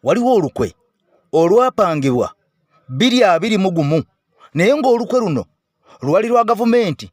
Waliwo olukwe olwapangibwa 2021, naye ng'olukwe luno lwali lwa gavumenti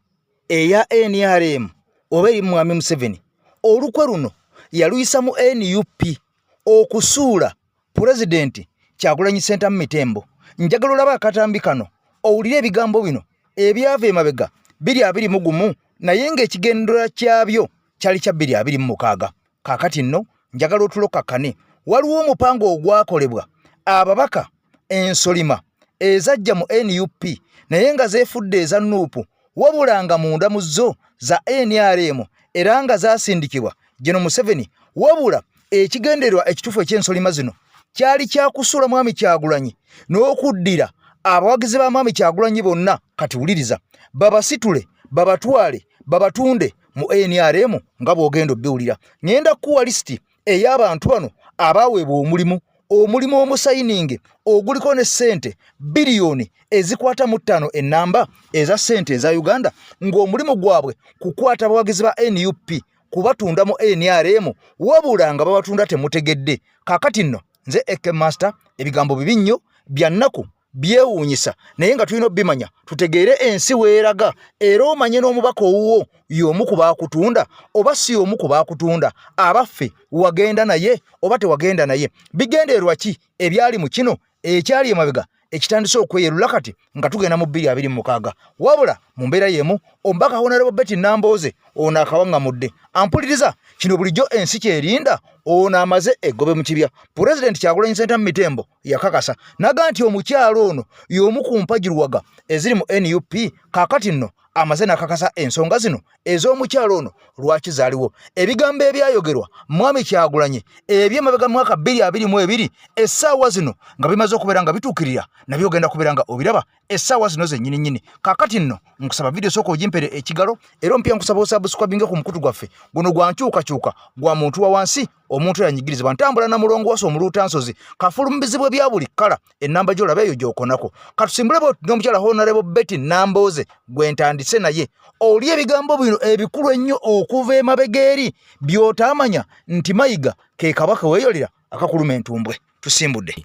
eya NRM oba eri Mwami Museveni. Olukwe luno yaluyisa mu NUP okusuula Pulezidenti Kyagulanyi Ssentamu Mitembo. Njagala olabe akatambi kano owulire ebigambo bino ebyava emabega 2021, naye ng'ekigendererwa kyabyo kyali kya 2026. Kaakati nno njagala otulokakkane. Waliwo omupango ogwakolebwa ababaka ensolima ezajja mu NUP naye nga zeefudde eza NUP, wabula nga munda mu zo za NRM era nga zaasindikibwa Gen Museveni. Wabula ekigendererwa ekituufu eky'ensolima zino kyali kya kusuula Mwami Kyagulanyi n'okuddira abawagizi ba Mwami Kyagulanyi bonna, kati wuliriza, babasitule babatwale babatunde mu NRM nga bw'ogenda obiwulira. Ngenda kukuwa lisiti ey'abantu bano abaaweebwa omulimu, omulimu omusayininge oguliko ne ssente biliyoni ezikwata mu ttaano ennamba eza ssente eza Uganda, ng'omulimu gwabwe kukwata abawagizi ba NUP kubatunda mu NRM, wabula nga babatunda temutegedde. Kaakati nno nze AK Master, ebigambo bibi nnyo, bya nnaku, byewuunyisa, naye nga tulina obimanya tutegeere ensi weeraga, era omanye n'omubaka owuwo y'omu ku baakutunda oba si y'omu ku baakutunda. Abaffe, wagenda naye oba tewagenda naye? Bigendererwa ki ebyali mu kino ekyali emabega ekitandise okweyerula kati nga tugenda mu 2026? Wabula mu mbeera y'emu, omubaka Honorable Betty Nambooze ono akawaŋŋamudde ampuliriza kino bulijjo ensi kyerinda. Ono amaze eggobe mu kibya. Pulezidenti Kyagulanyi Ssentamu Mitembo yakakasa naga nti omukyalo ono y'omu ku mpagiruwaga eziri mu NUP. Kaakati nno amaze nakakasa ensonga zino ez'omukyalo ono lwaki zaaliwo. Ebigambo ebyayogerwa Mwami Kyagulanyi ebyemabega mwaka 2022, essaawa zino nga bimaze okubeera nga bituukirira, nabyo ogenda kubeera nga obiraba essaawa zino zennyini nnyini. Kaakati nno nkusaba vidiyo sooka ogimpere ekigalo, era ompya nkusaba osubscribinge ku mukutu gwaffe guno gwa nkyukakyuka, gwa muntu wa wansi, omuntu eyanyigirizibwa. Ntambula na mulongo wasa omuluutansozi kafulu mu bizibu ebya buli kkala. Ennamba gy'olaba eyo gy'okonako. Katusimbule bwe n'omukyala Honorable Betty Nambooze gwe ntandise naye. Oli ebigambo bino ebikulu ennyo okuva emabega eri by'otaamanya nti Mayiga ke kabaka weeyolera akakuluma entumbwe. Tusimbudde.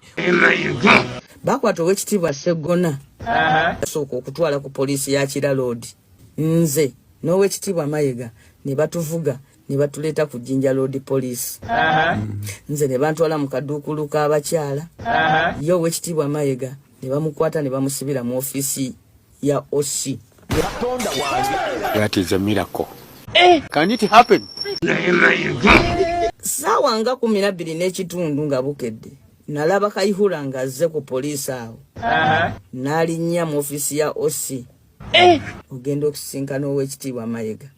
Bakwata Owekitiibwa Sseggona, sooka okutwala ku poliisi ya Kira Road, nze n'Owekitiibwa Mayiga ne batuvuga ne batuleeta ku Jinja Road Police. Nze ne bantwala mu kaduukulu k'abakyala, ye Owekitiibwa Mayiga ne bamukwata ne bamusibira mu ofiisi ya OC. That is a miracle. Can it happen? Saawa nga 12:30 nga bukedde, nalaba Kayihura ng'azze ku poliisi awo n'alinnya mu ofiisi ya OC ogenda okusisinkana Owekitiibwa Mayiga.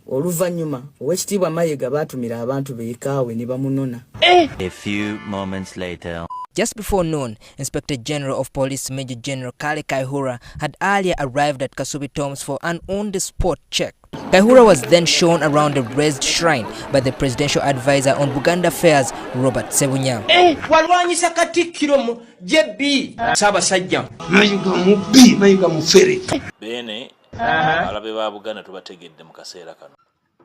Oluvannyuma Owekitiibwa Mayiga baatumira abantu beekaawe ne bamunona. A few moments later. Just before noon, Inspector General of Police Major General Kale Kaihura had earlier arrived at Kasubi Tombs for an on-the-spot check. Kaihura was then shown around the raised shrine by the presidential advisor on Buganda Affairs, Robert Sebunya. Walwanyisa Katikkiro mu JB Ssaabasajja. Mayiga mubbi, Mayiga mufere. Beene abalabe ba Buganda tubategedde mu kaseera kano.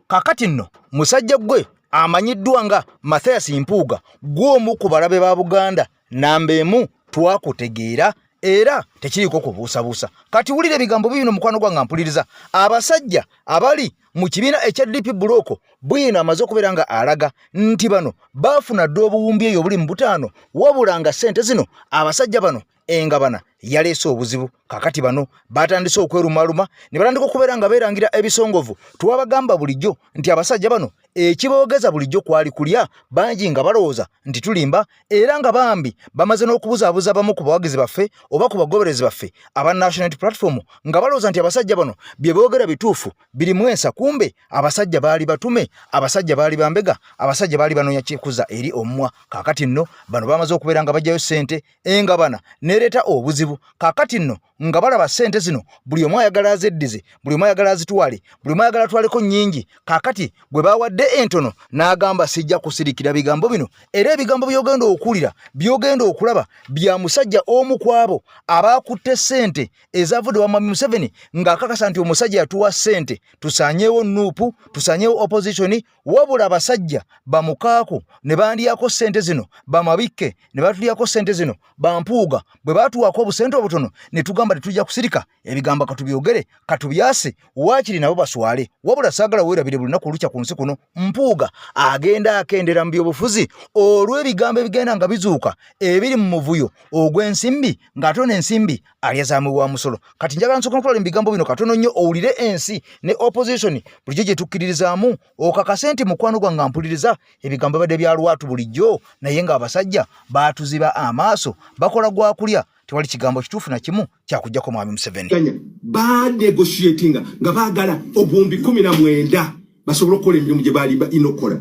Kakati nno musajja gwe amanyiddwa nga Mathias Mpuuga, gw'omu ku balabe ba Buganda namba emu, twakutegeera era tekiriiko kubuusabuusa. Kati wulira ebigambo bibino, mukwano gwange mpuliriza. Abasajja abali mu kibiina ekya DP Bloc bwino amaze okubeera nga alaga nti bano baafuna dda obuwumbi eyo obuli mu butaano, wabula nga ssente zino abasajja bano engabana yaleese obuzibu. Kakati bano batandise okwerumaluma ne batandika okubeera nga beerangira ebisongovu. Twabagamba bulijjo nti abasajja bano ekiboogeza bulijjo kwali kulya, bangi nga balowooza nti tulimba, era nga bambi bamaze n'okubuzaabuza abamu ku bawagizi baffe oba ku bagoberezi baffe aba National Platform, nga balowooza nti abasajja bano bye boogera bituufu, birimu ensa. Kumbe abasajja baali batume, abasajja baali bambega, abasajja baali banoonya kikuza eri omumwa. Kaakati nno bano bamaze okubeera nga bajjayo ssente engabana nereeta obuzibu. obuzibu. Kaakati nno nga balaba ssente zino buli omu ayagala azeddize, buli omu ayagala azitwale, buli omu ayagala atwaleko nnyingi. Kaakati gwe bawadde entono n'agamba sijja kusirikira bigambo bino. Era ebigambo by'ogenda okuwulira, by'ogenda okulaba bya musajja omu ku abo abaakutte ssente ezavudde wa Mwami Museveni, ng'akakasa nti omusajja yatuwa ssente tusaanyeewo Nuupu, tusaanyeewo opposition, wabula abasajja bamukaaku ne bandyako ssente zino, bamabikke ne batulyako ssente zino, bampuuga bwe batuwaako obusente obutono ne tugamba tetujja kusirika, ebigambo katubyogere, katubyase, waakiri nabo baswale. Wabula saagala weerabire, buli lunaku olukya ku nsi kuno Mpuuga agenda akendera mu byobufuzi olw'ebigambo ebigenda nga bizuuka ebiri mu muvuyo ogw'ensimbi, ng'ate ono ensimbi alya zamuwi wa musolo. Kati njagala nsooka nkutwale mu bigambo bino katono nnyo owulire ensi ne opposition bulijjo gye tukkiririzaamu, okakase nti mukwano gwange ampuliriza ebigambo bibadde bya lwatu bulijjo, naye ng'abasajja baatuziba amaaso, bakola gwa kulya, tewali kigambo kituufu na kimu kyakuggyako Mwami Museveni. Banegotiatinga nga baagala obuwumbi 19 basobole okukola emirimu gye baali balina okukola.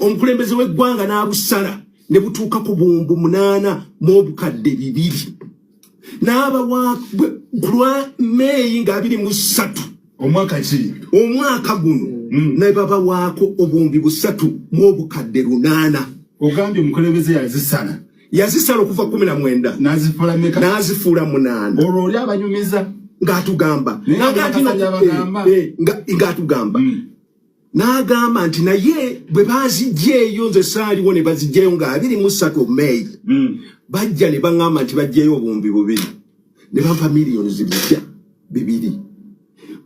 Omukulembeze w'eggwanga n'abusala ne butuuka ku 8200 n'abawa ku lwa Meeyi nga 23. Omwaka ki? Omwaka guno. Ne babawaako 3800. Ogambye omukulembeze yazisala. Yazisala okuva 19. N'azifuula meka? N'azifuula 8. Olwo oli abanyumiza. Ng'atugamba Naye n'agamba nti no- abasajja bagamba. Ng'atugamba n'agamba nti naye bwe bazigyeyo, nze saaliwo, ne bazigyeyo nga 23 Meeyi, bajja ne baŋŋamba nti baggyeyo 2000 ne bampa miliyoni zibijja bibiri.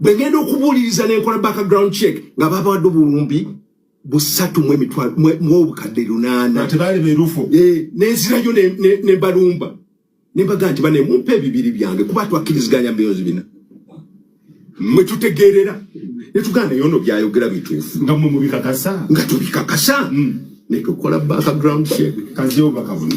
Bwe ngenda okubuuliriza n'enkola background check nga babawadde 3000 mu emitwalo mu 800. Tebaali beerufu. Nenzirayo ne mbalumba ne mbaga nti bane mumpe ebibiri byange kuba twakkiriziganya miliyoni 4. Mwe tutegeerera ne tugamba naye ono byayogera bituufu. Nga mmwe mubikakasa. Nga tubikakasa ne tukola background check. Kaziyo obubaka buno.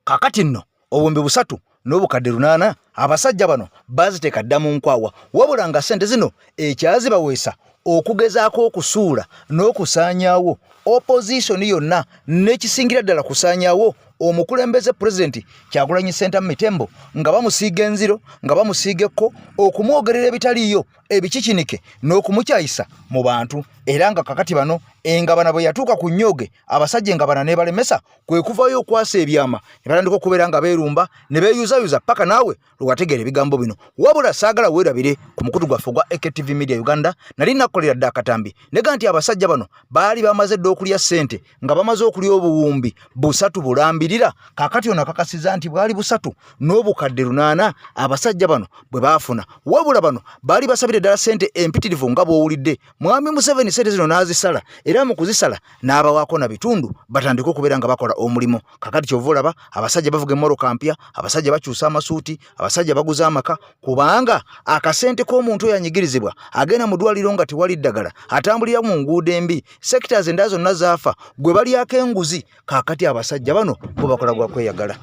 Kakati nno 3800 abasajja bano baziteeka dda mu nkwawa, wabula nga ssente zino ekyazibaweesa okugezaako okusuula n'okusaanyaawo opposition yonna, n'ekisingira ddala kusaanyaawo omukulembeze Pulezidenti Kyagulanyi Ssentamu Mitembo, nga bamusiiga enziro, nga bamusiiga ekko, okumwogerera ebitaliiyo ebikikinike n'okumukyayisa mu bantu. Era nga kakati bano engabana bwe yatuuka ku nnyooge, abasajja engabana n'ebalemesa, kwe kuvaayo okwasa ebyama ne batandika okubeera nga beerumba ne beeyuzayuza paka naawe lwewategeera ebigambo bino. Wabula saagala weerabire, ku mukutu gwaffe ogwa AKTV Media Uganda nali nakkolera dda akatambi nega nti abasajja bano baali bamaze dda okulya ssente, nga bamaze okulya 3000 bulambirira. Kaakati ono akakasiza nti bwali 3800 abasajja bano bwe baafuna, wabula bano baali basabire ddala ssente empitirivu nga bw'owulidde. Mwami Museveni ssente zino n'azisala, era mu kuzisala n'abawaako na bitundu batandike okubeera nga bakola omulimu. Kakati kyova olaba abasajja bavuga emmoroka mpya, abasajja bakyusa amasuuti, abasajja baguza amaka, kubanga akasente k'omuntu oyo anyigirizibwa, agenda mu ddwaliro nga tewali ddagala, atambulira mu nguudo embi, sectors endala zonna zaafa, gwe balyako enguzi. Kaakati abasajja bano bo bakola gwa kweyagala.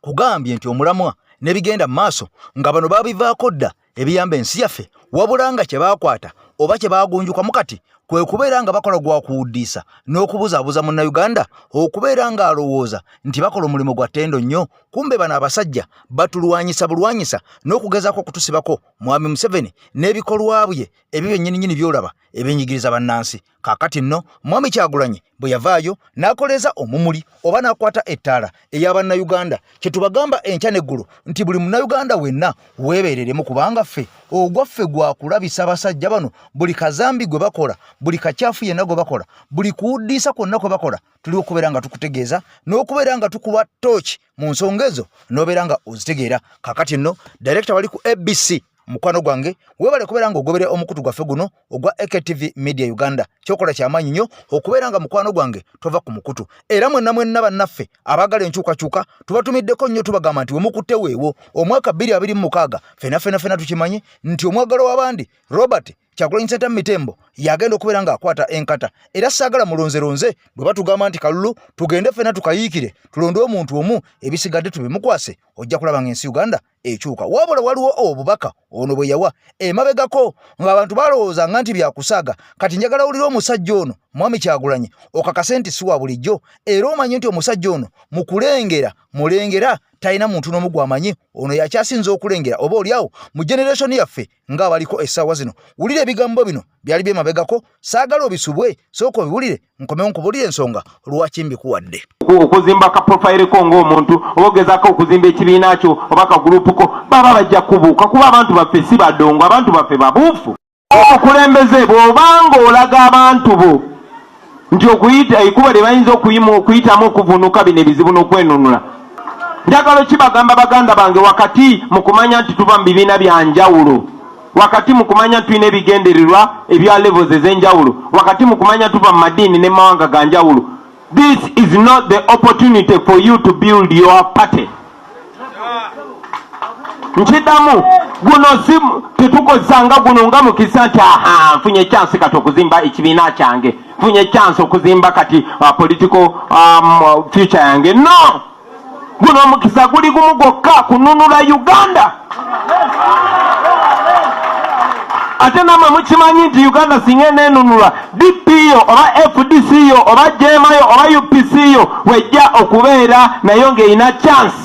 Kugambye nti omulamwa n'ebigenda mu maaso nga bano babivaako dda ebiyamba ensi yaffe, wabula nga kye baakwata oba kye baagunjukamu kati kwe kubeera nga bakola gwa kuwuddiisa n'okubuzaabuza Munnayuganda okubeera ng'alowooza nti bakola omulimu gwa ttendo nnyo. Kumbe bano abasajja batulwanyisa bulwanyisa n'okugezaako okutusibako Mwami Museveni n'ebikolwa bye ebyo byennyininyini by'olaba ebinyigiriza bannansi. Kaakati nno Mwami Kyagulanyi bwe yavaayo n'akoleeza omumuli oba n'akwata ettaala ey'Abannayuganda, kye tubagamba enkya n'eggulo nti buli Munnayuganda wenna weebeereremu, kubanga ffe ogwaffe gwa kulabisa abasajja bano buli kazambi gwe bakola, buli kakyafu yenna gwe bakola, buli kuwuddiisa kwonna kwe bakola, tuli okubeera nga tukutegeeza n'okubeera nga tukuwa tooki mu nsonga ezo n'obeera nga ozitegeera. Kaakati nno director wali ku ABC, mukwano gwange, weebale kubeera ng'ogoberera omukutu gwaffe guno ogwa AKTV Media Uganda. Kyokola kyamaanyi nnyo okubeera nga mukwano gwange tova ku mukutu. Era mwenna mwenna bannaffe abaagala enkyukakyuka tubatumiddeko nnyo, tubagamba nti wemukutte weewo omwaka 2026 fena fena fena tukimanyi nti omwagalo w'abandi Robert. Kyagulanyi Ssentamu Mitembo yagenda okubeera ng'akwata enkata era saagala mulonzeronze bwe batugamba nti kalulu tugende ffena tukayiikire tulonde omuntu omu ebisigadde tubimukwase ojja kulaba ng'ensi Uganda ekyuka. Wabula waliwo obubaka ono bwe yawa emabegako ng'abantu balowooza nga nti byakusaaga. Kati njagala wulira omusajja ono Mwami Kyagulanyi okakase nti si wa bulijjo era omanye nti omusajja ono mu kulengera mulengera talina muntu n'omu gw'amanyi ono yakyasinze okulengera oba oliawo mu generation yaffe ng'abaliko essaawa zino. Wulira ebigambo bino byali byemabegako, saagala obisubwe, sooka obiwulire nkomewo nkubulire ensonga lwaki mbikuwadde. Okuzimba ka profile ko ng'omuntu oba ogezaako okuzimba ekibiina kyo oba ka gurupu ko, baba bajja kubuuka kuba abantu baffe si badongo, abantu baffe babuufu. Omukulembeze bw'oba ng'olaga abantu bo nti okuyita ekubo lye bayinza okuyitamu okuvunuka bino ebizibu n'okwenunula, njagala okibagamba baganda bange, wakati mu kumanya nti tuva mu bibiina bya njawulo, wakati mu kumanya nti tulina ebigendererwa ebya levels ez'enjawulo, wakati mu kumanya tuva mu madiini ne mawanga ga njawulo, this is not the opportunity for you to build your party. Nkiddamu, guno si tetukozesanga guno nga mukisa nti aha nfunye chance kati okuzimba ekibiina kyange, nfunye chance okuzimba kati political future yange. No, guno omukisa guli gumu gwokka, kununula Uganda. Ate namwe mukimanyi nti Uganda singa eneenunulwa, DP yo oba FDC yo oba JEEMA yo oba UPC yo wejja okubeera nayo ng'erina chance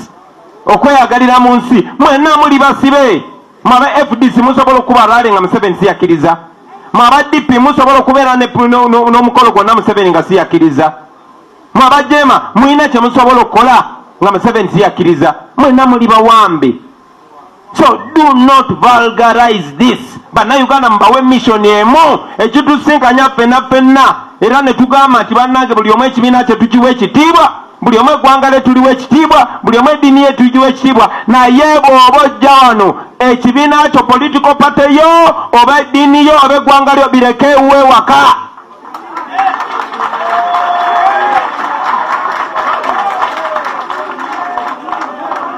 okweyagalira mu nsi. Mwenna muli basibe. Mwe aba FDC musobola okukuba rally nga Museveni siyakkiriza. Mwe aba DP musobola okubeera n'omukolo gwonna Museveni nga siyakkiriza. Mwe aba JEEMA mulina kye musobola okukola nga Museveni siyakkiriza. Mwenna muli bawambe. So do not vulgarize this. Bannayuganda mubawe mission emu ekitusinkanya ffenna ffenna, era ne tugamba nti bannange buli omu ekibiina kye tukiwa ekitiibwa, buli omu eggwanga lye tuliwa ekitiibwa, buli omu eddiini ye tugiwa ekitiibwa, naye bw'oba ojja wano ekibiina kyo, political party yo oba eddiini yo oba eggwanga lyo bireke ewuwe waka.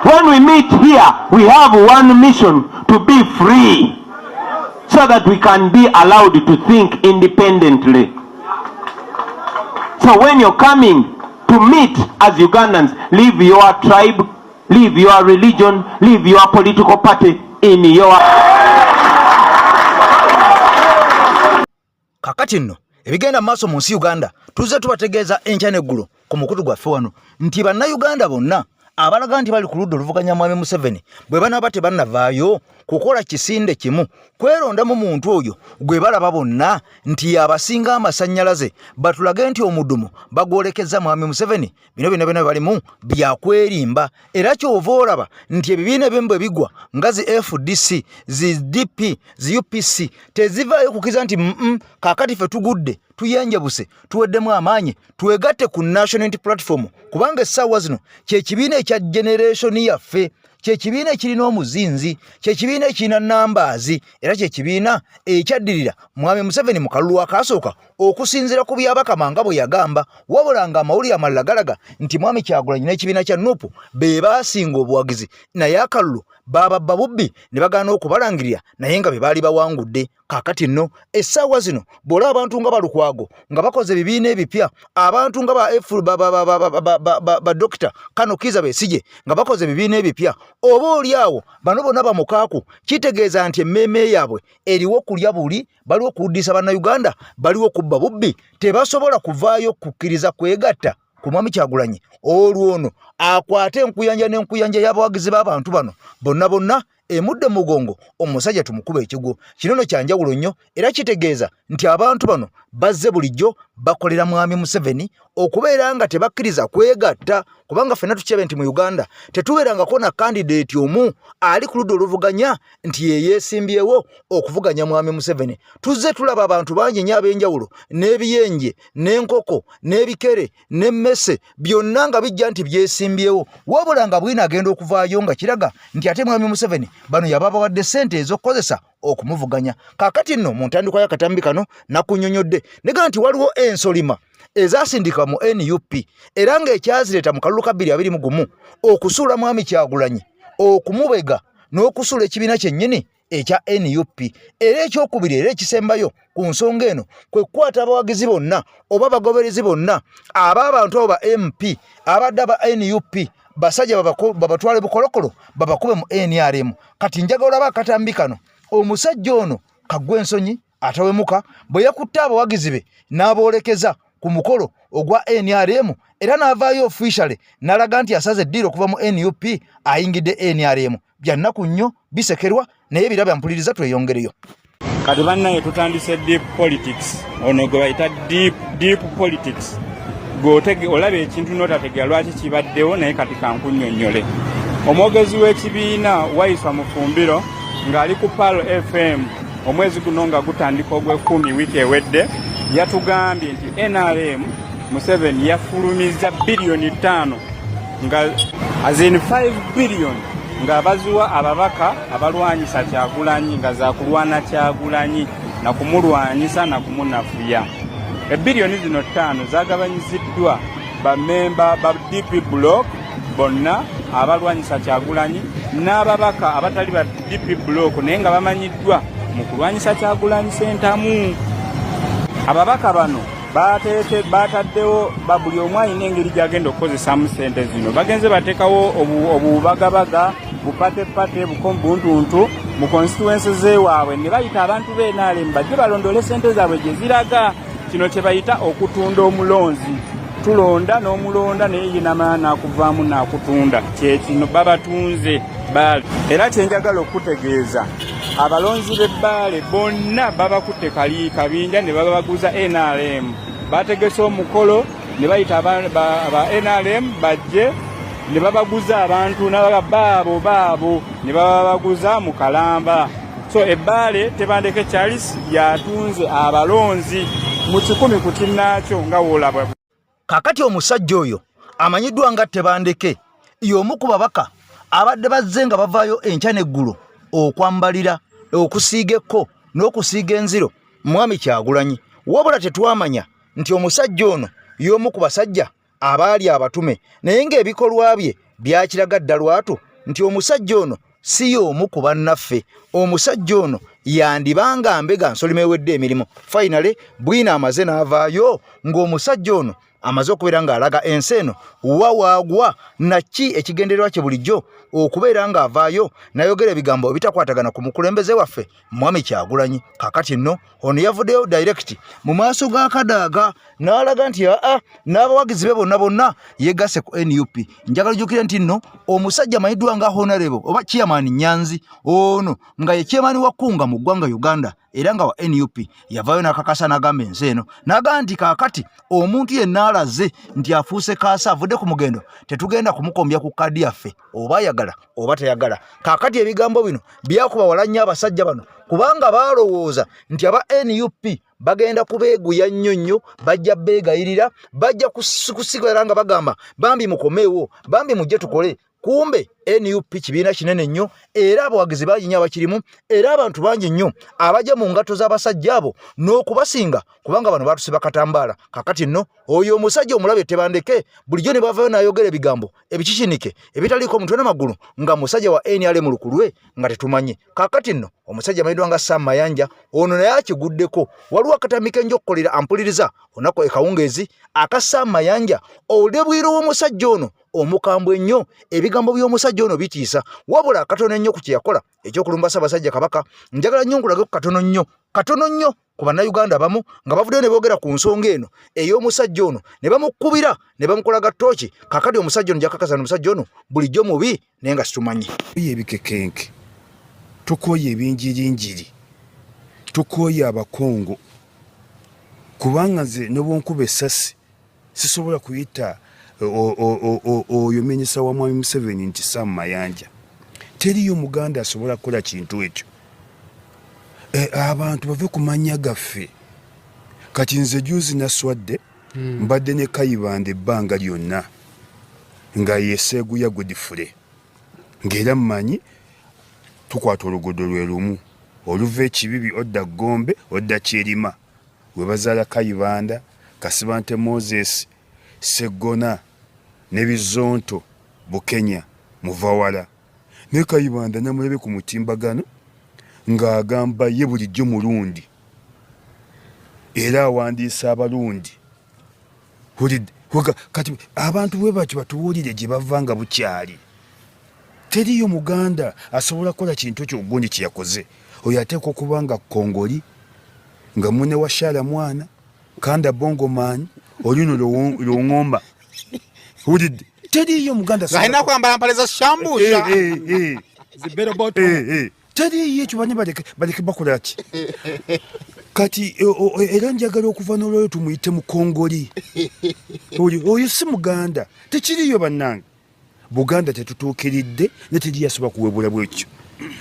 When we meet here, we have one mission: to be free so that we can be allowed to think independently. So when you're coming to meet as Ugandans, leave your tribe, leave your religion, leave your political party in your... Kakati nno ebigenda mu maaso mu nsi Uganda tuzze tubategeeza enkya n'eggulo ku mukutu gwaffe wano nti bannayuganda bonna abalaga nti bali ku ludda oluvuganya Mwami Museveni bwe banaaba tebannavaayo kukola kisinde kimu kwerondamu muntu oyo gwe balaba bonna nti y'abasinga amasannyalaze batulage nti omudumu bagwolekezza Mwami Museveni. Bino byonna byonna balimu byakwerimba, era kyova olaba nti ebibiina ebimu bwe bigwa nga zi FDC, zi DP, zi UPC tezivaayo kukiza nti kaakati ffe tugudde, tuyenjebuse, tuweddemu amaanyi, twegatte ku National Unity Platform, kubanga essaawa zino kye kibiina ekya generation yaffe, kye kibiina ekirina omuzinzi, kye kibiina ekirina nambaazi, era kye kibiina ekyaddirira Mwami Museveni mu kalulu akaasooka okusinziira ku Byabakama nga bwe yagamba. Wabula nga amawulire amalala galaga nti Mwami Kyagulanyi n'ekibiina kya Nup be baasinga obuwagizi, naye akalulu baababba bubbi ne bagaana okubalangirira naye nga be baali bawangudde. Kaakati nno essaawa zino bw'olaba abantu nga Balukwago nga bakoze ebibiina ebipya, abantu nga ba Dokita Kano Kiiza Besigye nga bakoze ebibiina ebipya, oba oli awo bano bonna bamukaaku, kitegeeza nti emmeeme yaabwe eriwo kulya buli, baliwo kuwuddisa Bannayuganda, baliwo kubba bubbi, tebasobola kuvaayo kukkiriza kwegatta ku Mwami Kyagulanyi olwo ono akwate enkuyanja n'enkuyanja y'abawagizi b'abantu bano bonna bonna emudde mugongo, omusajja tumukuba ekigwo. Kino no kyanjawulo nnyo era kitegeeza nti abantu bano bazze bulijjo bakolera Mwami Museveni okubeera nga tebakkiriza kwegatta, kubanga ffenna tukirabe nti mu Uganda tetubeerangako na kandideeti omu ali ku ludda oluvuganya nti ye yeesimbyewo okuvuganya Mwami Museveni. Tuzze tulaba abantu bangi nnyo ab'enjawulo n'ebiyenje n'enkoko n'ebikere n'emmese byonna nga bijja nti byesimbyewo, wabula nga bwino agenda okuvaayo nga kiraga nti ate Mwami Museveni bano yaba abawadde ssente ez'okukozesa okumuvuganya. Kaakati nno mu ntandikwa y'akatambi kano nakunnyonnyodde nega nti waliwo ensolima ezasindikibwa mu NUP era ng'ekyazireeta mu kalulu ka 2021 okusuula Mwami Kyagulanyi, okumubega n'okusuula ekibiina kyennyini ekya nup. Era ekyokubiri era ekisembayo ku nsonga eno kwe kukwata abawagizi bonna oba abagoberezi bonna ab'abantu abo ba mp abadde aba nup, basajja babatwale bukolokolo babakube mu nrm. Kati njagala olaba akatambi kano, omusajja ono kaggwa ensonyi atawemuka bwe yakutte abawagizi be n'aboolekeza ku mukolo ogwa nrm, era n'avaayo officially n'alaga nti asaze eddiiro okuva mu nup ayingidde nrm. Bya nnaku nnyo, bisekerwa, naye birabya mpuliriza, tweyongereyo. Kati bannaye, tutandise deep politics. Ono gwe bayita deep, deep politics. Gwe olaba ekintu n'otategeera lwaki kibaddewo, naye kati kankunnyonnyole. Omwogezi w'ekibiina Waiswa Mufumbiro ng'ali ku Pearl FM omwezi guno nga gutandika ogw'ekumi, wiiki ewedde, yatugambye nti NRM Museveni yafulumiza 5 biliyoni, nga as in 5 billion, nga baziwa ababaka abalwanyisa Kyagulanyi, nga zakulwana Kyagulanyi na kumulwanyisa na kumunafuya. Ebbiliyoni zino 5 zagabanyiziddwa bamemba ba DP Block bonna abalwanyisa Kyagulanyi n'ababaka abatali ba DP Block naye nga bamanyiddwa mu kulwanyisa Kyagulanyi Sentamu. Ababaka bano bateete bataddewo buli omu alina engeri gy'agenda okukozesaamu sente zino. Bagenze bateekawo obubagabaga, bupatepate, buntuntu mu constituency zeewaabwe, ne bayita abantu b'NRM bajje balondole sente zaabwe gye ziraga. Kino kye bayita okutunda omulonzi. Tulonda n'omulonda, naye ye namala n'akuvaamu n'akutunda. Kyekino babatunze Bbaale. Era kyenjagala okutegeeza, abalonzi b'Ebbaale bonna babakutte kali kabinja ne babaguza NRM. Bategese omukolo ne bayita aba NRM bajje ne babaguza abantu nabaga baabo baabo ne bababaguza mu kalamba. So Ebbaale, Tebandeke Charles yatunze abalonzi mu 100 ku kinnaakyo nga woolaba. Kaakati omusajja oyo amanyiddwa nga Tebandeke y'omu ku babaka abadde bazze nga bavaayo enkya n'eggulo okwambalira, okusiiga ekko n'okusiiga enziro Mwami Kyagulanyi. Wabula tetwamanya nti omusajja ono y'omu ku basajja abaali abatume, naye ng'ebikolwa bye byakiraga dda lwatu nti omusajja ono si y'omu ku bannaffe. Omusajja ono yandibanga mbega nsolima ewedde emirimu. Finally bwino amaze n'avaayo ng'omusajja ono amaze okubeera ng'alaga ensi eno wa waagwa naki ekigendererwa kye bulijjo okubeera ng'avaayo n'ayogera ebigambo ebitakwatagana ku mukulembeze waffe Mwami Kyagulanyi. Kakati nno ono yavuddeyo direct mu maaso ga Kadaaga n'alaga nti aa n'abawagizi be bonna bonna yegasse ku nup. Njagala ojjukire nti nno omusajja amanyiddwa nga Honorable oba Chairman Nyanzi, ono nga ye chairman wa Kunga mu ggwanga Uganda era nga wa nup, yavaayo n'akakasa n'agamba ensi eno, n'agamba nti kaakati omuntu yenna alaze nti afuuse kaasa, avudde ku mugendo, tetugenda kumukombya ku kaadi yaffe, oba ayagala oba tayagala. Kaakati ebigambo bino byakuba wala nnyo abasajja bano, kubanga baalowooza nti aba nup bagenda kubeeguya nnyo nnyo, bajja beegayirira, bajja kusigala nga bagamba bambi mukomeewo, bambi mujje tukole. Kumbe nup kibiina kinene nnyo, era abawagizi bangi nnyo abakirimu, era abantu bangi nnyo abajja mu ngatto z'abasajja abo n'okubasinga, kubanga bano batusiba katambaala. Kakati nno oyo omusajja omulabe Tebandeke bulijjo ne bavayo n'ayogera ebigambo ebikikinike ebitaliiko mutwe n'amagulu, nga musajja wa NRM lukulwe nga tetumanyi. Kakati nno omusajja amanyiddwa nga Sam Mayanja ono naye akiguddeko. Waliwo akatambi kenja okukolera ampuliriza olunaku ekawungeezi aka Sam Mayanja, owulire bwiro w'omusajja ono omukambwe ennyo. Ebigambo by'omusajja ono bitiisa, wabula akatono ennyo ku kye yakola ekyokulumba Ssaabasajja Kabaka. Njagala nnyo nkulage katono nnyo, katono nnyo ku Bannayuganda abamu nga bavuddeyo ne boogera ku nsonga eno ey'omusajja ono, ne bamukubira ne bamukolaga ttooki. Kakati omusajja ono jakakasa, omusajja ono bulijjo mubi, naye nga situmanyi. Ebikekenke tukooye, ebinjirinjiri tukooye, abakongo, kubanga nze ne bwonkuba essasi sisobola kuyita oyo minisita wa Mwami Museveni nti Sam Mayanja. Teriyo Muganda asobola kukola kintu ekyo. Abantu bave ku mannya gaffe. Kati nze juzi naswadde, mbadde ne Kayibanda ebbanga lyonna nga yeseeguya Godfrey, ng'era mmanyi tukwata oluguudo lwe lumu oluva Ekibibi odda Gombe odda Kyerima, we bazaala Kayibanda, Kasibante Moses, Seggona ne Bizonto Bukenya Muvawala. Naye Kayibanda namulabe ku mutimbagano ng'agamba ye bulijjo Mulundi era awandiisa Abalundi. Kati abantu bwe batyo batuwulire gye bava nga bukyali. Teriyo Muganda asobola kukola kintu ekyo gundi kye yakoze. Oyo ateekwa okuba nga Kongoli, nga mune wa Shala mwana, kanda bongo man, olino lwongomba. Wulidde? Teriyo Muganda alina kwambala mpale za shambusha. Teriyo ekyo bane baleke bakola ki? Kati era njagala okuva n'olwayo tumuyite Mukongoli. Oyo si Muganda. Tekiriyo bannange. Buganda tetutuukiridde ne teri yasobola kuwebula bwekyo.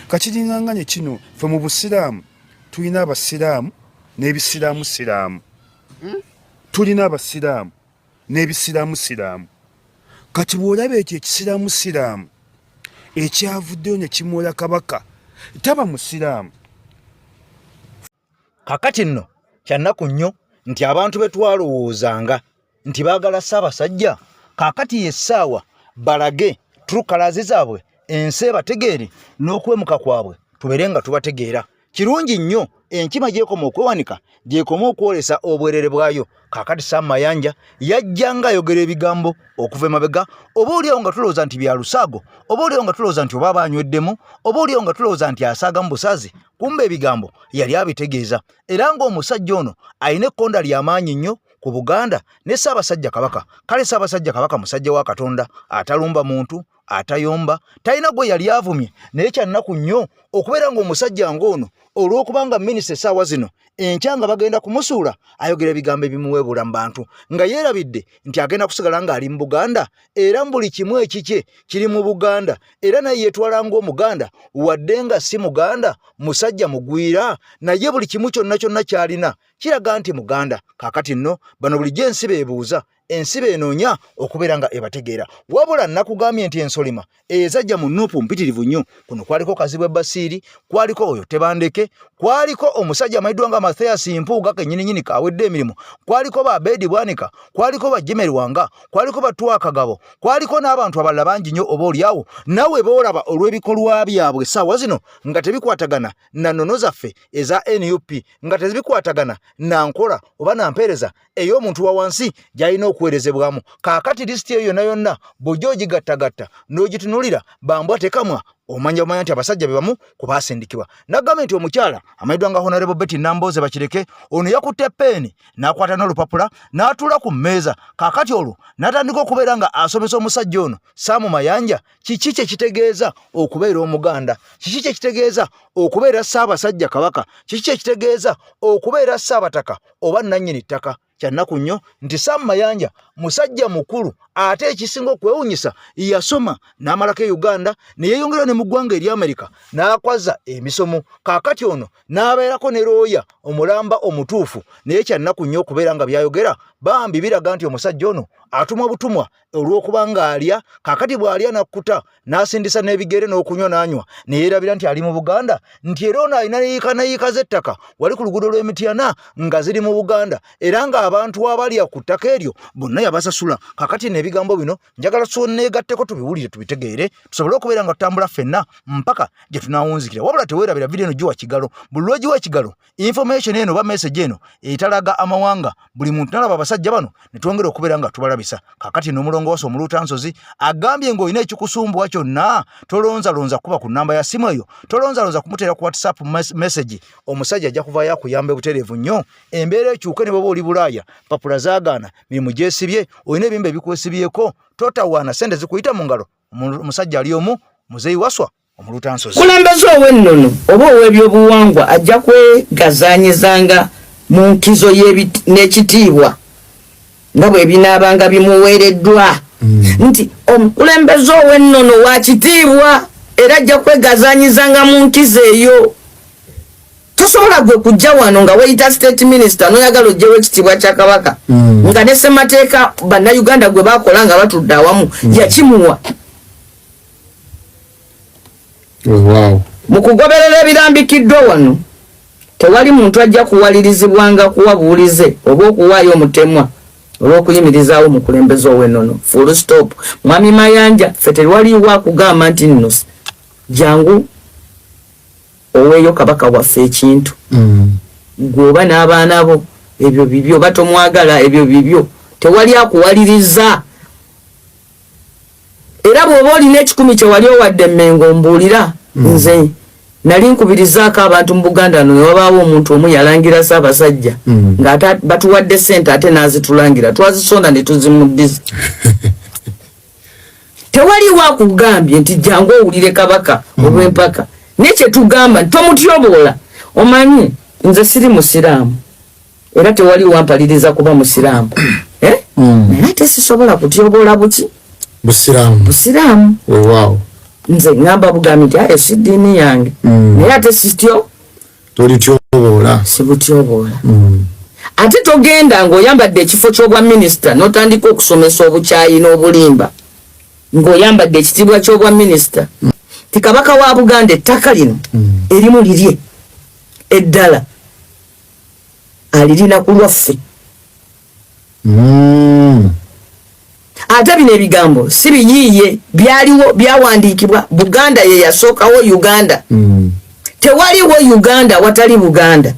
Kakiringanganye kino ffe mu Busiraamu tulina Abasiraamu n'ebisiraamu siraamu. Tulina Abasiraamu n'ebisiraamu siraamu. Kati bw'olaba ekyo ekisiraamu siraamu ekyavuddeyo ne kimwola Kabaka, taba Musiraamu. Kakati nno kyannaku nnyo nti abantu be twalowoozanga nti baagala Ssaabasajja, kaakati y'essaawa balage true colors zaabwe, ensi ebategeere n'okwemuka kwabwe tubeere nga tubategeera. Kirungi nnyo enkima gy'ekoma okwewanika gy'ekoma okwolesa obwerere bwayo. Kaakati Sam Mayanja yajja ng'ayogera ebigambo okuva emabega, oba oliawo nga tulowooza nti bya lusaago, oba oliawo nga tulowooza nti oba aba anyweddemu, oba oliawo nga tulowooza nti asaaga mu busaazi, kumbe ebigambo yali abitegeeza. Era ng'omusajja ono alina ekkonda lya maanyi nnyo ku Buganda ne Ssaabasajja Kabaka. Kale Ssaabasajja Kabaka musajja wa Katonda, atalumba muntu, atayomba, talina gwe yali avumye. Naye kya nnaku nnyo okubeera ng'omusajja ng'ono olw'okuba nga minisita essaawa zino enkya nga bagenda kumusuula, ayogera ebigambo ebimuweebuula mu bantu nga yeerabidde nti agenda kusigala ng'ali mu Buganda, era buli kimu ekikye kiri mu Buganda, era naye yeetwala ng'Omuganda wadde nga si Muganda, musajja mugwira, naye buli kimu kyonna kyonna ky'alina kiraga nti Muganda. Kaakati nno bano bulijjo ensi beebuuza, ensi beenoonya okubeera nga ebategeera. Wabula nakugambye nti ensolima ezajja mu nuupu mpitirivu nnyo. Kuno kwaliko Kazibwe Basiiri, kwaliko oyo Tebandeke, kwaliko omusajja amanyiddwa nga Mathias Mpuuga kennyininyini kaawedde emirimu, kwaliko ba Abedi Bwanika, kwaliko ba Jimmy Lwanga, kwaliko ba Twa Kagabo, kwaliko n'abantu abalala bangi nnyo oba oliawo nawe boolaba olw'ebikolwa byabwe essaawa zino nga tebikwatagana na nnono zaffe eza NUP, nga tezibikwatagana na nkola oba na mpeereza ey'omuntu wa wansi gy'alina okuweerezebwamu. Kaakati lisiti eyo yonna yonna bw'ojja ogigattagatta n'ogitunulira bambwa tekamwa, omanya omanya nti abasajja be bamu ku baasindikibwa. Nagambye nti omukyala amanyiddwa nga Honorable Betty Nambooze Bakireke ono yakutte peeni n'akwata n'olupapula n'atuula ku mmeeza. Kaakati olwo n'atandika okubeera nga asomesa omusajja ono Sam Mayanja kiki kye kitegeeza okubeera Omuganda, kiki kye kitegeeza okubeera Ssaabasajja Kabaka, kiki kye kitegeeza okubeera Ssaabataka oba nnannyini ttaka. Kya nnaku nnyo nti Sam Mayanja musajja mukulu, ate ekisinga okwewunyisa yasoma n'amalako e Uganda ne yeeyongera ne mu ggwanga erya Amerika n'akwaza emisomo. Kaakati ono n'abeerako ne looya omulamba omutuufu, naye kya nnaku nnyo okubeera nga by'ayogera bambi biraga nti omusajja ono atumwa butumwa olw'okuba ng'alya. Kaakati bw'alya n'akkuta n'asindisa n'ebigere n'okunywa n'anywa ne yeerabira nti ali mu Buganda, nti era ono alina neyiika neyiika z'ettaka wali ku luguudo lw'Emityana nga ziri mu Buganda, era ng'abantu abalya ku ttaka eryo bonna yabasasula. Kaakati nno ebigambo bino njagala tuneegatteko tubiwulire tubitegeere tusobole okubeera nga tutambula ffenna mpaka gye tunaawunzikira. Wabula teweerabira vidiyo eno giwa kigalo, buli lw'ogiwa ekigalo information eno oba message eno etalaga amawanga, buli muntu nalaba abasajja bano ne twongera okubeera nga tubalabisa. Kaakati n'omulongo wasa omuluuta nsozi agambye ng'olina ekikusumbuwa kyonna tolonzalonza kuba ku nnamba ya simu eyo, tolonzalonza kumuteera ku WhatsApp message, omusajja ajja kuvaayo akuyambe butereevu nnyo embeera ekyuke. Ne bw'oba oli Bulaaya, mpapula zaagaana, mirimu gyesibye, olina ebimba ebikwesibyeko, totawaana, ssente zikuyita mu ngalo. Omusajja ali omu, Muzeeyi Waswa Omulutansozi. Omukulembeze ow'ennono oba ow'ebyobuwangwa ajja kwegazaanyizanga mu nkizo n'ekitiibwa nga bwe binaabanga bimuweereddwa. Nti omukulembeze ow'ennono wa kitiibwa era ajja kwegazaanyizanga mu nkizo eyo. Tosobola gwe kujja wano nga weyita state minister n'oyagala oggyewo ekitiibwa kya Kabaka nga ne ssemateeka Bannayuganda gwe bakola nga batudde awamu yakimuwa. Wow. Mu kugoberera ebirambikiddwa wano, tewali muntu ajja kuwalirizibwanga kuwa buwulize oba okuwaayo omutemwa olw'okuyimirizaawo omukulembeze ow'ennono. Full stop. Mwami Mayanja, ffe tewaliiwo akugamba nti nno Jangu oweeyo kabaka waffe ekintu. Gwe oba n'abaana bo, ebyo bibyo, oba tomwagala, ebyo bibyo, tewali akuwaliriza. Era bw'oba olina 100 kye wali owadde Emmengo, mbuulira. Nze nali nkubirizaako abantu mu Buganda no, newabaawo omuntu omu yalangira Ssaabasajja ng'ate batuwadde sente, ate n'azitulangira, twazisonda ne tuzimuddiza. Tewaliwo akugambye nti jangu owulire kabaka olw'empaka, naye kyetugamba nti tomutyoboola. Omanyi nze siri musiraamu, era tewali wampaliriza kuba musiraamu, eh? Naye ate sisobola kutyoboola buki? Busiraamu. Busiraamu. Weewaawo. Nze ŋŋamba bugambi nti ayo si ddiini yange, naye ate sityo. Tolityoboola. Sibutyoboola. Ate togenda ng'oyambadde ekifo ky'obwa minisita n'otandika okusomesa obukyayi n'obulimba ng'oyambadde ekitiibwa ky'obwa minisita, ti kabaka wa Buganda ettaka lino erimu lirye, eddala alirina ku lwaffe. Ate bino ebigambo si biyiiye, byaliwo, byawandiikibwa. Buganda ye yasookawo Uganda. Tewaliwo Uganda watali Buganda.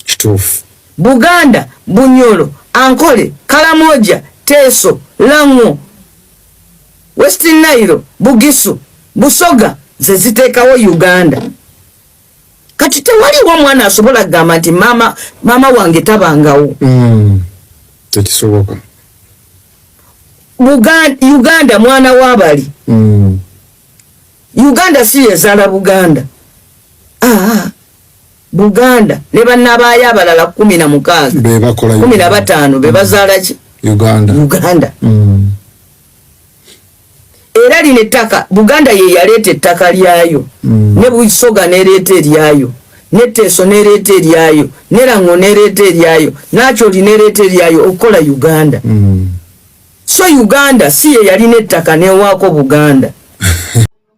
Kituufu. Buganda, Bunyoro, Ankole, Kalamoja, Teso, Lango, West Nile, Bugisu, Busoga ze ziteekawo Uganda. Kati tewaliwo omwana asobola kugamba nti maama, maama wange tabangawo. Tekisoboka. Uganda mwana w'abali. Uganda si yezaala Buganda. Aa, Buganda ne bannabaayo abalala 16, be bakola 15, be bazaala ki? Uganda. Uganda. Era lino ettaka Buganda ye yaleeta ettaka lyayo, ne Busoga nereeta eryayo, ne Teeso nereeta eryayo, ne Lango nereeta eryayo, Nakyoli nereeta eryayo okukola Uganda. So Uganda si ye yalina ettaka newaako Buganda.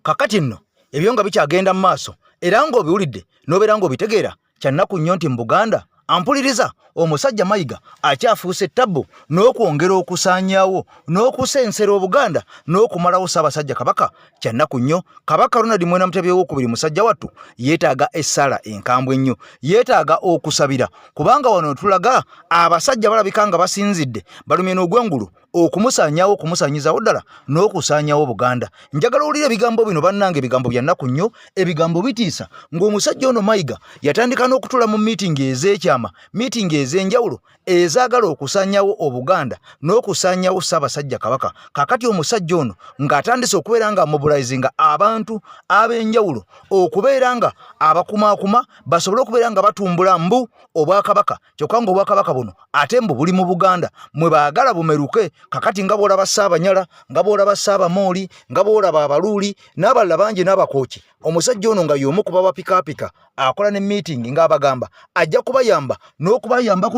Kakati nno ebyo nga bikyagenda mu maaso, era ng'obiwulidde n'obeera ng'obitegeera, kyannaku nnyo nti mu Buganda, ampuliriza, omusajja Mayiga akyafuuse ettabbu n'okwongera okusaanyaawo n'okusensera Obuganda n'okumalawo Ssaabasajja Kabaka. Kyannaku nnyo. Kabaka Ronald Mwena Mutebi Owokubiri, musajja wattu, yeetaaga essaala enkambwe ennyo, yeetaaga okusabira, kubanga wano tulaga abasajja balabika nga basinzidde balumye n'ogwengulu okumusaanyaawo, okumusaanyizawo ddala n'okusaanyaawo Buganda. Njagala owulira ebigambo bino, bannange, ebigambo bya nnaku nnyo, ebigambo bitiisa, ng'omusajja ono Mayiga yatandika n'okutula mu miitingi ez'ekyama, miitingi ez'enjawulo ezaagala okusaanyaawo Obuganda n'okusaanyaawo Ssaabasajja Kabaka. Kakati omusajja ono ng'atandise okubeera nga mobilizinga abantu ab'enjawulo okubeera nga abakumaakuma basobole okubeera nga batumbula mbu obwakabaka, kyokka ng'obwakabaka buno ate mbu buli mu Buganda mwe baagala bumeruke. Kakati nga bw'olaba Ssaabanyala, nga bw'olaba Ssaabamooli, nga bw'olaba Abaluuli n'abalala bangi n'Abakooki, omusajja ono nga y'omu ku babapikaapika akola ne meeting ng'abagamba ajja kubayamba n'okubayambako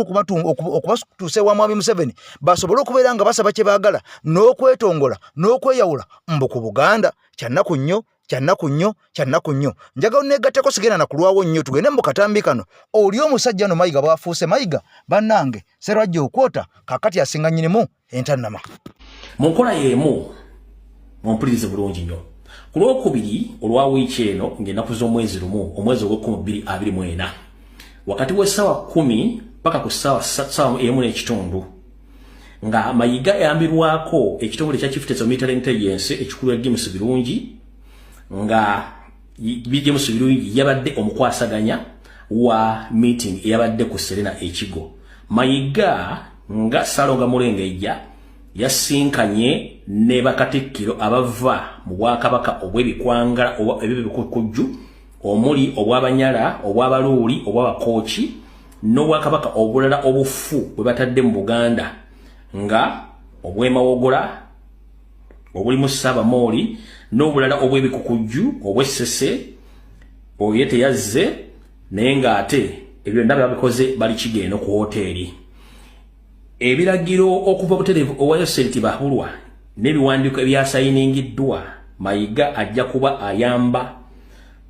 okubatuusa ewa Mwami Museveni basobole okubeera nga basaba kye baagala n'okwetongola n'okweyawula mbu ku Buganda. Kyannaku nnyo, kyannaku nnyo, kyannaku nnyo. Njagala neegatteko, sigenda na kulwawo nnyo, tugende mu katambi kano oli omusajja no Mayiga bw'afuuse Mayiga. Bannange, Serwajja okwota kakati asinga nnyinimu entannama. Mu nkola y'emu, mumpulirize bulungi nnyo, ku Lwokubiri olwa wiiki eno, ng'ennaku z'omwezi 1, omwezi ogw'ekumi 224, wakati w'essaawa 10 paka ku ssaawa 1:30, nga Mayiga yambirwako ekitongole kya Chief of Military Intelligence ekikulu ya James Birungi, nga James Birungi yabadde omukwasaganya wa meeting eyabadde ku Serena Ekigo, Mayiga nga Salonga Mulengejja yasinkanye ne bakatikkiro abava mu bwakabaka obw'ebikwangala oba ebibikukujju, omuli obw'Abanyala, obw'Abaluuli, obw'Abakooki n'obwakabaka obulala obufu bwe batadde mu Buganda, nga obw'Emawogola obulimu Ssaabamooli n'obulala obw'ebikukujju, obw'Essese oye teyazze, naye ng'ate ebyo byonna babikoze bali kigendo ku hoteeri. Ebiragiro okuva butereevu owa Yoseri Tibahulwa n'ebiwandiiko ebyasayiningiddwa, Mayiga ajja kuba ayamba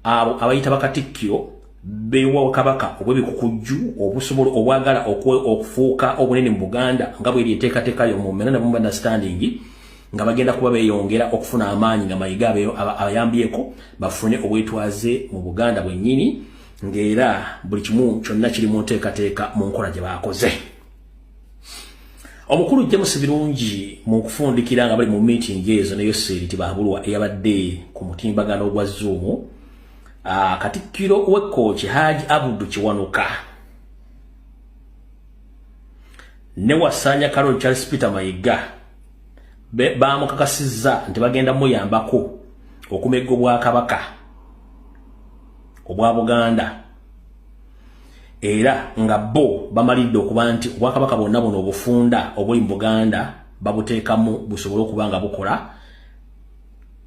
abo abayita bakatikkiro bewakabaka obw'ebikukujju obusobola obwagala okufuuka obunene mu Buganda, nga bweri enteekateeka yo mu memorandum of understanding. nga bagenda kuba beeyongera okufuna amaanyi nga Mayiga abayambyeko bafune obwetwaze mu Buganda bwennyini, ng'era buli kimu kyonna kiri mu nteekateeka mu nkola gye baakoze. Omukulu James Birungi mu kufundikira nga bali mu meeting ezo ne Yoseri Tibahabulwa eyabadde ku mutimbagano gwa Zoom, Katikkiro w'Ekkooki Haji Abdu Kiwanuka ne Wasanya Karol Charles Peter Mayiga bamukakasizza nti bagenda muyambako okumegga obwakabaka obwa Buganda, era nga bo bamalidde okuba nti obwakabaka bwonna buno obufunda obuli mu Buganda babuteekamu busobole okuba nga bukola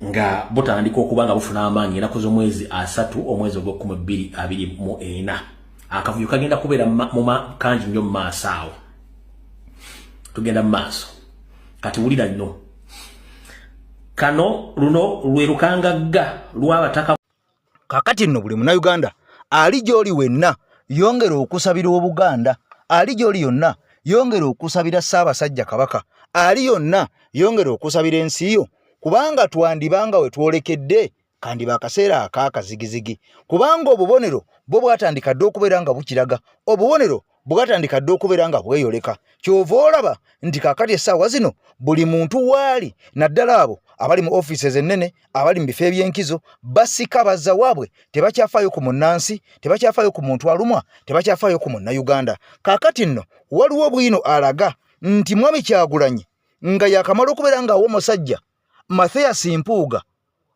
nga butandika okuba nga bufuna amaanyi ennaku z'omwezi 3 omwezi ogw'ekumi bbiri abiri mu ena. Akavuyo kagenda kubeera kangi nnyo mu maaso awo. Tugenda mu maaso. Kati wulira nnyo. Kano luno lwe lukangagga lw'abataka. Kaakati nno buli Munnayuganda ali gy'oli wenna yongera okusabira Obuganda, ali gy'oli yonna yongera okusabira Ssaabasajja Kabaka, ali yonna yongera okusabira ensi yo, kubanga twandibanga we twolekedde kandiba akaseera ak'akazigizigi, kubanga obubonero bwo bwatandika dda okubeera nga bukiraga, obubonero bwatandika dda okubeera nga bweyoleka. Ky'ova olaba nti kaakati essaawa zino buli muntu waali, naddala abo abali mu offices ennene, abali mu bifo eby'enkizo, basika bazza waabwe, tebakyafaayo ku munnansi, tebakyafaayo ku muntu alumwa, tebakyafaayo ku Munnayuganda. Kaakati nno waliwo bwino alaga nti Mwami Kyagulanyi nga yakamala okubeera ng'awa omusajja Mathias Mpuuga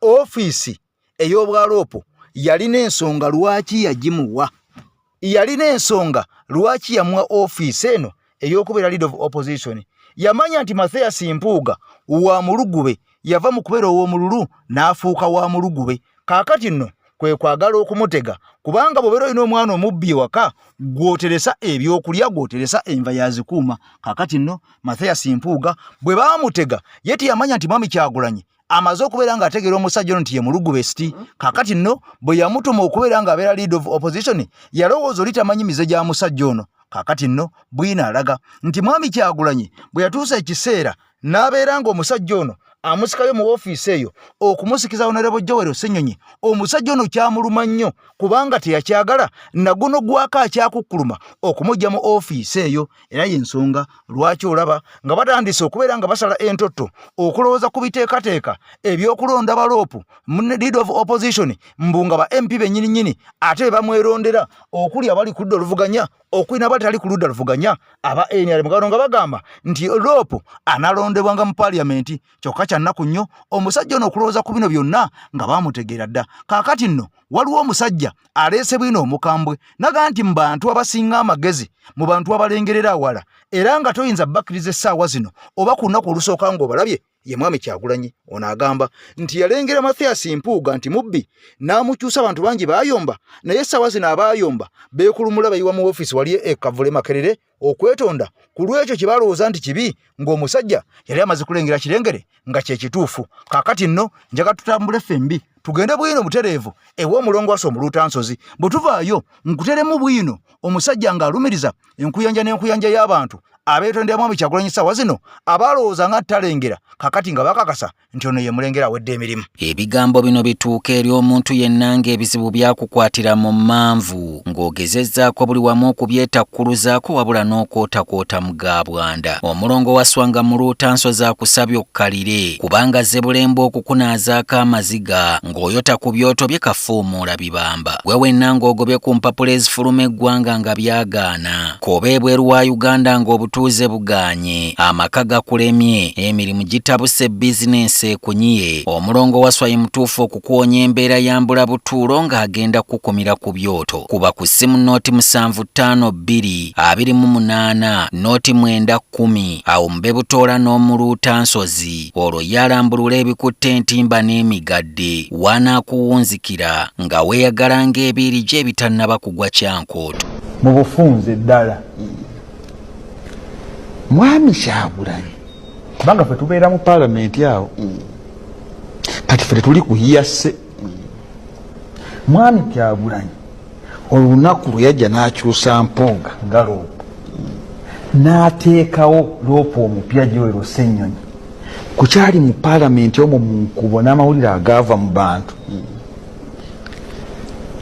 ofiisi ey'obwaloopo, yalina ensonga lwaki yagimuwa, yalina ensonga lwaki yamuwa ofiisi eno ey'okubeera leader of opposition. Yamanya nti Mathias Mpuuga wa mulugube, yava mu kubeera ow'omululu n'afuuka wa mulugube. Kaakati nno kwe kwagala okumutega, kubanga bw'obeera olina omwana omubbi ewaka gw'oteresa ebyokulya, gw'oteresa enva yazikuuma. Kaakati nno Mathias Mpuuga bwe baamutega ye teyamanya nti Mwami Kyagulanyi amaze okubeera ng'ategeera omusajja ono nti ye mulugubesti. Kaakati nno bwe yamutuma okubeera ng'abeera leader of opposition, yalowooza oli tamanyi mize gya musajja ono. Kaakati nno bwino alaga nti Mwami Kyagulanyi bwe yatuusa ekiseera n'abeera ng'omusajja ono amusikayo mu ofiisi eyo okumusikiza Honorable Joel Ssenyonyi, omusajja ono kyamuluma nnyo kubanga teyakyagala naguno gwako akyakukkuluma okumujja mu ofiisi eyo. Era y'ensonga lwaki olaba nga batandise okubeera nga basala entotto okulowooza ku biteekateeka eby'okulonda baloopu leader of opposition, mbu nga ba MP bennyini nnyini ate be bamwerondera, okuli abali ku ludda oluvuganya okuli n'abatali ku ludda luvuganya aba NRM gano nga bagamba nti loopu analondebwanga mu paaliyamenti. Kyokka kya nnaku nnyo omusajja ono okulowooza ku bino byonna nga baamutegeera dda. Kaakati nno waliwo omusajja aleese bwino omukambwe naga nti mu bantu abasinga amagezi, mu bantu abalengerera awala, era nga toyinza bakkiriza essaawa zino oba ku lunaku olusooka ng'obalabye, ye Mwami Kyagulanyi. Ono agamba nti yalengera Mathias Mpuuga nti mubbi n'amukyusa, abantu bangi baayomba, naye essaawa zino abaayomba beekulumula bayiwa mu ofiisi wali e Kavule Makerere okwetonda ku lw'ekyo kye balowooza nti kibi, ng'omusajja yali amaze kulengera kirengere nga kye kituufu. Kaakati nno njagala tutambule ffembi tugende bwino butereevu ew'omulongwasa omuluutansozi. Bwe tuvaayo nkuteremu bwino omusajja ng'alumiriza enkuyanja n'enkuyanja y'abantu abeetondera Mwami Kyagulanyi ssaawa zino abaalowooza nga talengera, kakati nga bakakasa nti ono ye mulengera awedde emirimu. Ebigambo bino bituuka eri omuntu yenna ng'ebizibu byakukwatira mu mmanvu, ng'ogezezzaako buli wamu okubyetakkuluzaako wabula n'okwotakwota mu ga bwanda. Omulongo Waswa nga Muluutansozi akusabye okkalire, kubanga azze bulembe okukunaazaako amaziga ng'oyota ku byoto bye kafuumuula bibamba. Gwe wenna ng'ogobye ku mpapula ezifuluma eggwanga nga byagaana, k'oba ebweru wa Uganda ng'obutuuze bugaanye, amaka gakulemye, emirimu gitabuse, bizinensi ekunyiye, Omulongo Waswa ye mutuufu okukuwonya embeera ya mbulabutuulo ng'agenda kukukumira ku byoto. Kuba ku ssimu 0752 28 09 10 awo mube butoola n'Omuluutansozi, olwo ye alambulula ebikutte entimba n'emigadde w'anaakuwunzikira nga weeyagala ng'ebiiri gye ebitannaba kugwa kyankooto. Mu bufunze ddala Mwami Kyagulanyi, kubanga ffe tubeera mu paalamenti awo, kati ffe tetuli kuhiyase. Mwami Kyagulanyi olunaku lwe yajja n'akyusa Mpuuga nga loopu n'ateekawo loopu omupya Joel Ssenyonyi, Kukyali mu paalamenti omwo mu nkubo n'amawulire agaava mu bantu,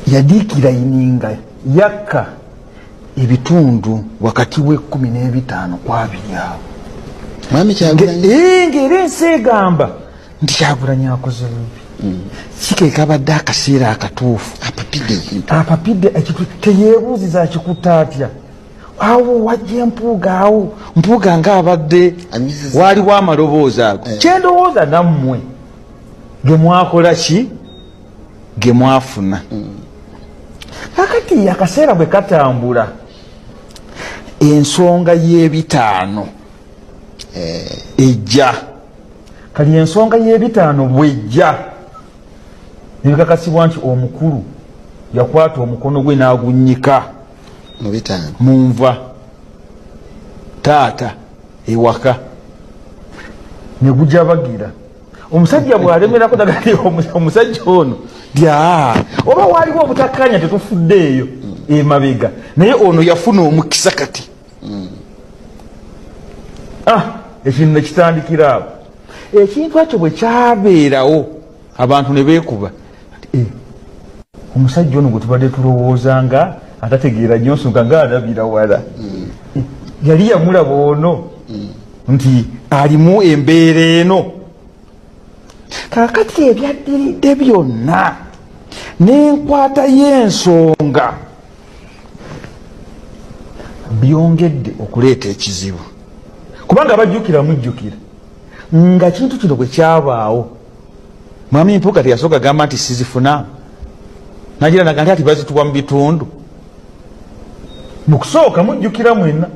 yadiikirayininga yakka ebitundu wakati w'ekumi n'ebitaano ku abiri awo. Mwami Kyagulanyi Ng'era ensi egamba nti Kyagulanyi akoze bubi, si ke kabadde akaseera akatuufu. Apapidde ekintu. Apapidde ekintu, teyeebuuziza akikutte atya awo wajja empuuga awo mpuuga ng'abadde waaliwo amaloboozi ago. Kyendowooza nammwe ge mwakola ki ge mwafuna. Kakati akaseera bwe katambula, ensonga y'ebitaano ejja. Kali ensonga y'ebitaano bwejja nebikakasibwa nti omukulu yakwata omukono gwe n'agunyika mu bitaano munva taata ewaka ne gujabagira. Omusajja bw'alemerako dagati omusajja ono dya oba waaliwo obutakkanya, tetufuddeeyo emabega, naye ono yafuna omukisa. Kati ekintu nekitandikira awo. Ekintu ekyo bwe kyabeerawo, abantu ne beekuba nti, "Eh, omusajja ono gwe tubadde tulowooza nga atategeera nnyo nsonga, ng'alabira wala, yali yamulaba ono nti alimu embeera eno." Kaakati ebyaddiridde byonna n'enkwata y'ensonga byongedde okuleeta ekizibu, kubanga bajjukira, mujjukira nga kintu kino bwe kyabaawo, Mwami Mpuuga teyasooka gamba nti sizifuna, nagira naga nti ati bazituwa mu bitundu mu kusooka. Mujjukira mwenna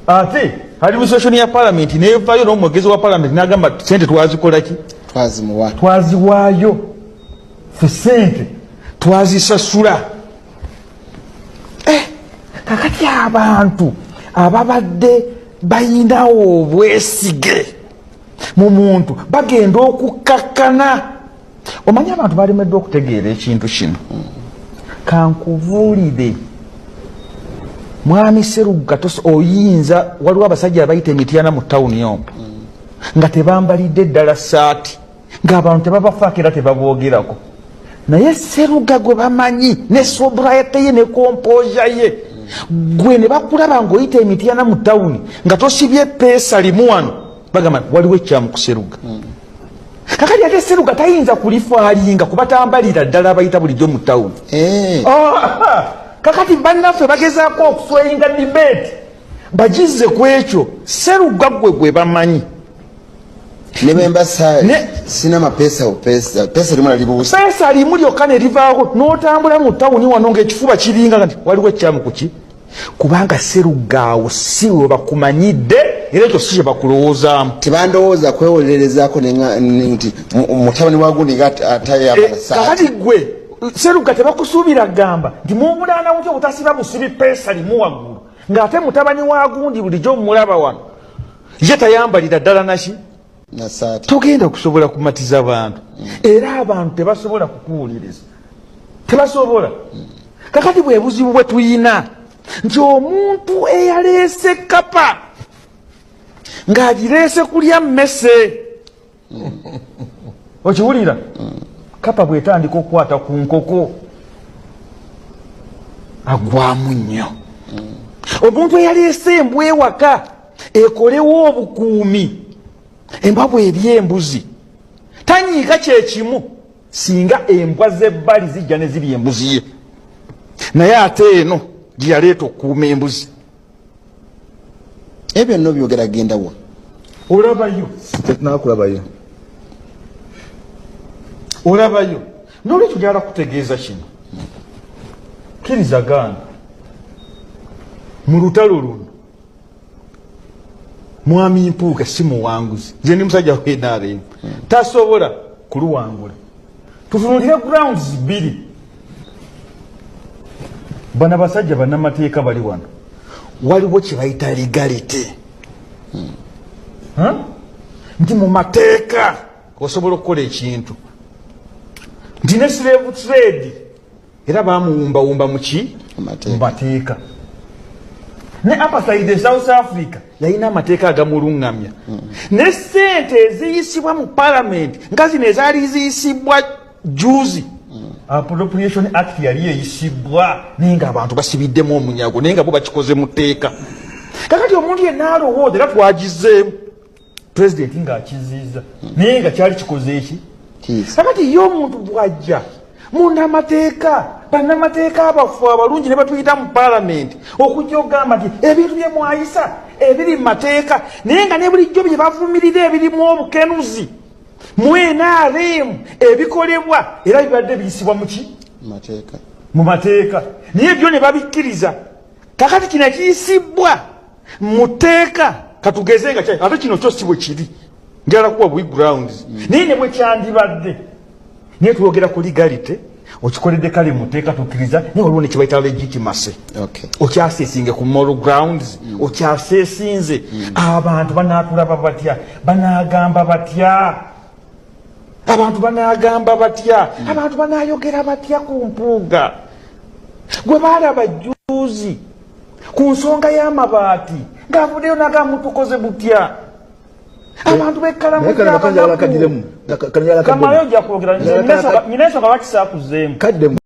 ate administration ya parliament nevayo n'omwogezi wa parliament nagamba sente twazikola ki? Twazimuwa. Twaziwaayo fe, sente twazisasula. Kakati abantu ababadde bayinawo obwesige mu muntu bagenda okukkakkana. Omanyi abantu balemeddwa okutegeera ekintu kino. Kankubuulire, Mwami Seruga, oyinza waliwo abasajja abayita emityana mu tawuni omwo nga tebambalidde ddala saati, ng'abantu tebabafaako era tebaboogerako, naye Seruga gwe bamanyi ne sobriety ye ne composure ye, gwe ne bakulaba ng'oyita emityana mu tawuni nga tosibye peesa limu wano, bagamba waliwo ekyamu ku Seruga. Kakati ate Seruga tayinza kulifaalinga kuba tambalira ddala abayita bulijjo mu tawuni. Ah, kakati bannaffe bagezaako okusweyinga debate bagizze ku ekyo. Seruga gwe bamanyi. Ne bwemba sina mapeesa, pesa pesa limu nalibuusa. Peesa limu lyokka ne livaako n'otambula mu tawuni wano ng'ekifuba kiringa nti waliwo ekyamu kuki, kubanga Serugaawo si we bakumanyidde era ekyo si kye bakulowoozaamu. Tebandowooza kwewolerezaako nti mutabani wa gundi nga atayambala saati. Kakati gwe Seruga tebakusuubira gamba nti mubulaana butya obutasiba busibi peesa limu waggulu, ng'ate mutabani wa gundi bulijjo mumulaba wano ye tayambalira ddala naki. Na saati. Togenda kusobola kumatiza bantu, era abantu tebasobola kukuwuliriza, tebasobola. Kakati bwe buzibu bwe tuyina nti omuntu eyaleese kapa ng'agireese kulya mmese, okiwulira, kapa bwetandika okukwata ku nkoko agwamu nnyo. Omuntu eyaleese embwa ewaka ekolewo obukuumi, embwa bweri embuzi tanyiika kyekimu singa embwa z'ebbali zijja ne zirya embuzi ye, naye ate eno gye yaleeta okukuuma embuzi. Ebyo nno byogera genda wa? Olabayo. Tetunakulabayo. Olabayo. Nolwekyo njagala kutegeeza kino: kkiriza gaana, mu lutalo luno Mwami Mpuuga si muwanguzi. Nze ndi musajja wa NRM, tasobola kuluwangula. Tutunulire grounds bbiri. Bano abasajja bannamateeka bali wano, waliwo kye bayita legality. Huh? Nti mu mateeka osobola okukola ekintu nti ne slave trade era bamuwumbawumba muki? Mu mateeka. Ne apartheid e South Africa yalina amateeka agamuluŋŋamya. Ne sente eziyisibwa mu palamenti nga zino ezaali ziyisibwa juzi, Appropriation Act yali eyisibwa, naye nga abantu basibiddemu omunyago, naye nga bo bakikoze mu tteeka. Kakati omuntu yenna alowooza, era twagizeemu pulezidenti ng'akiziiza, naye nga kyali kikoze eki. Kakati ye omuntu bw'ajja munamateeka, bannamateeka abafu abalungi ne batuyita mu palamenti okujja okugamba nti ebintu bye mwayisa ebiri mu mateeka, naye nga ne bulijjo bye bavumirira ebirimu obukenuzi mu NRM ebikolebwa era bibadde biyisibwa muki? Mu mateeka, naye byo ne babikkiriza. Kakati kino ekiyisibwa mu tteeka, katugeze nga ate kino kyo si bwe kiri, njagala kuwa bwi grounds, naye ne bwe kyandibadde, naye twogera ku legality. Okikoledde kale mu tteeka, tukkiriza, naye waliwo nekibayita legitimacy. Okyasesinge ku moral grounds, okyasesinze abantu banaatulaba batya? Banaagamba batya? Abantu banaagamba batya? Abantu banaayogera batya ku Mpuuga gwe baalaba juzi ku nsonga y'amabaati ng'avuddeyo nagamba mutukoze butya? Abantu bekkalamukamalayo ojja kwogera, nyina ensonga lwaki saakuzeemu.